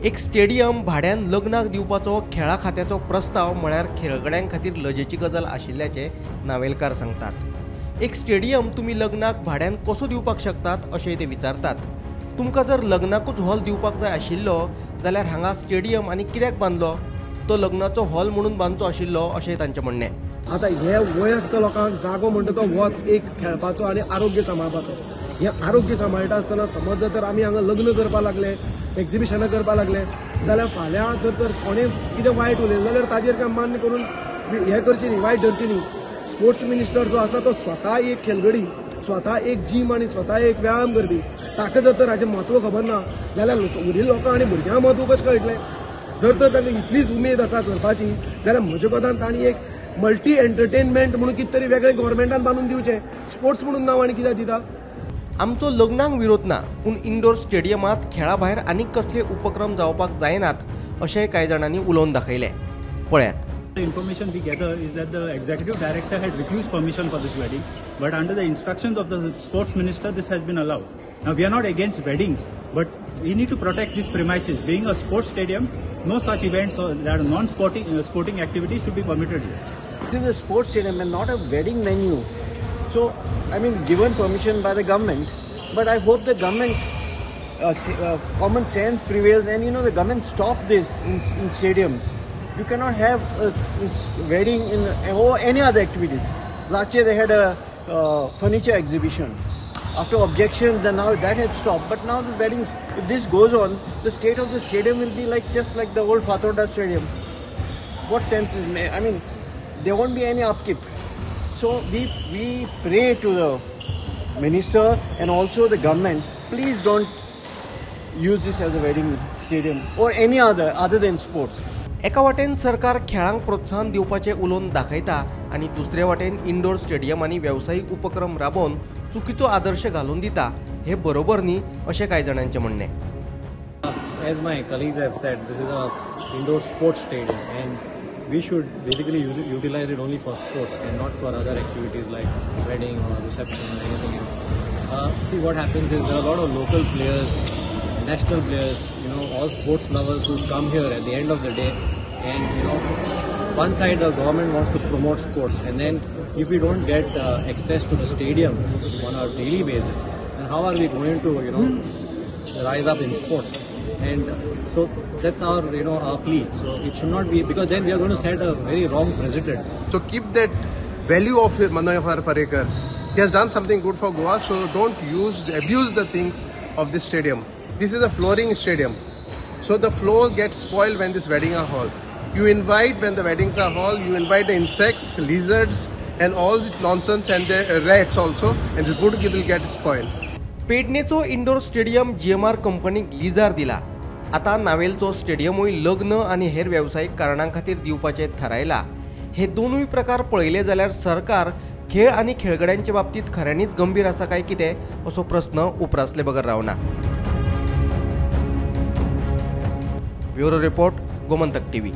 एक स्टेडियम भाड्यान लग्नाक दिवपाचो खेळा खात्याचो प्रस्ताव म्हळ्यार खेळगड्यां खातीर लजेची गजाल आशिल्ल्याचें नावेलकार सांगतात। एक स्टेडियम तुमी लग्नाक भाड्यान कसो दिवपाक शकतात अशें ते विचारतात। तुमकां जर लग्नाकूच हॉल दिवपाक जाय आशिल्लो जाल्यार हांगा स्टेडियम आनी कित्याक बांदलो, तो लग्नाचो हॉल म्हणून बांदचो आशिल्लो अशें तांचें म्हणणें। आतां हे वयस्क लोकांक जागो म्हणटा तो होच एक खेळपाचो आनी आरोग्य सांबाळपाचो। हे आरोग्य सांबाळटा आसतना समज जर तर आमी हांगा लग्न करपाक लागले, एक्झिबिशनां करपाक लागले जाल्यार फाल्यां जर तर कोणें कितें वायट उलयलें जाल्यार ताजेर काय मान्य करून हें करचें न्ही, वायट धरचें न्ही। स्पोर्ट्स मिनिस्टर जो आसा तो स्वता एक खेळगडी, स्वता एक जीम आनी स्वता एक व्यायाम करपी, ताका जर तर हाचें म्हत्व खबर ना जाल्यार उरिल्ल्या लोकांक आनी भुरग्यांक म्हत्व कशें कळटलें? जर तर तांकां इतलीच उमेद आसा करपाची जाल्यार म्हज्या कोतान तांणी एक मल्टी एंटरटेनमेंट म्हणून कितें तरी वेगळें गव्हर्मेंटान बांदून दिवचें, स्पोर्ट्स म्हणून नांव आनी कित्याक दिता? आमचो लग्नाक विरोध ना, पूण इंडोर स्टेडियमांत खेळा भायर आनीक कसले उपक्रम जावपाक जायनात अशें कांय जाणांनी उलोवन दाखयलें। पळयात। The information we gather is that the executive director had refused permission for this wedding, but under the instructions of the sports minister, this has been allowed. Now, we are not against weddings, but we need to protect these premises. Being a sports stadium, no such events or that are non-sporting sporting activities should be permitted here. This is a sports stadium and not a wedding venue. So, I mean, given permission by the government, but I hope the government common sense prevails and, you know, the government stop this in stadiums. You cannot have a wedding in or any other activities. Last year they had a furniture exhibition. After objections, then now that had stopped. But now the weddings, if this goes on, the state of the stadium will be like just like the old Fatorda Stadium. What sense is? I mean, there won't be any upkeep. So we pray to the minister and also the government, please don't use this as a wedding stadium or any other than sports. एका वाटेन सरकार खेळांक प्रोत्साहन दिवपाचें उलोवन दाखयता आनी दुसरे वाटेन इंडोर स्टेडियम आनी वेवसायीक उपक्रम राबोवन चुकीचो आदर्श घालून दिता, हे बरोबर न्ही अशें कांय जाणांचें म्हणणें। As my colleagues have said, this is a indoor sports stadium and we should basically utilize it only for sports and not for other activities like wedding or reception or anything else. See, what happens is there are a lot of local players, national players, you know, all sports lovers who come here at the end of the day, and you know, one side the government wants to promote sports, and then if we don't get access to the stadium on a daily basis, then how are we going to, you know, rise up in sports? And so that's our, you know, our plea. So it should not be, because then we are going to set a very wrong precedent. So keep that value of Manohar Parrikar. He has done something good for Goa, so don't abuse the things of this stadium. This is a flooring stadium, so the floor gets spoiled when this wedding are hall. You invite, when the weddings are hall, you invite the insects, lizards and all this nonsense and the rats also, and the food will get spoiled. पेडणेचो indoor stadium GMR कंपनीक lizard दिला। आतां नावेलचो स्टेडियमूय लग्न आनी हेर वेवसायीक कारणां खातीर दिवपाचें थारायला। हे दोनूय प्रकार पळयले जाल्यार सरकार खेळ आनी खेळगड्यांचे बाबतींत खऱ्यांनीच गंभीर आसा काय कितें असो प्रस्न उप्रासले बगर रावना। Bureau report, Gomantak TV.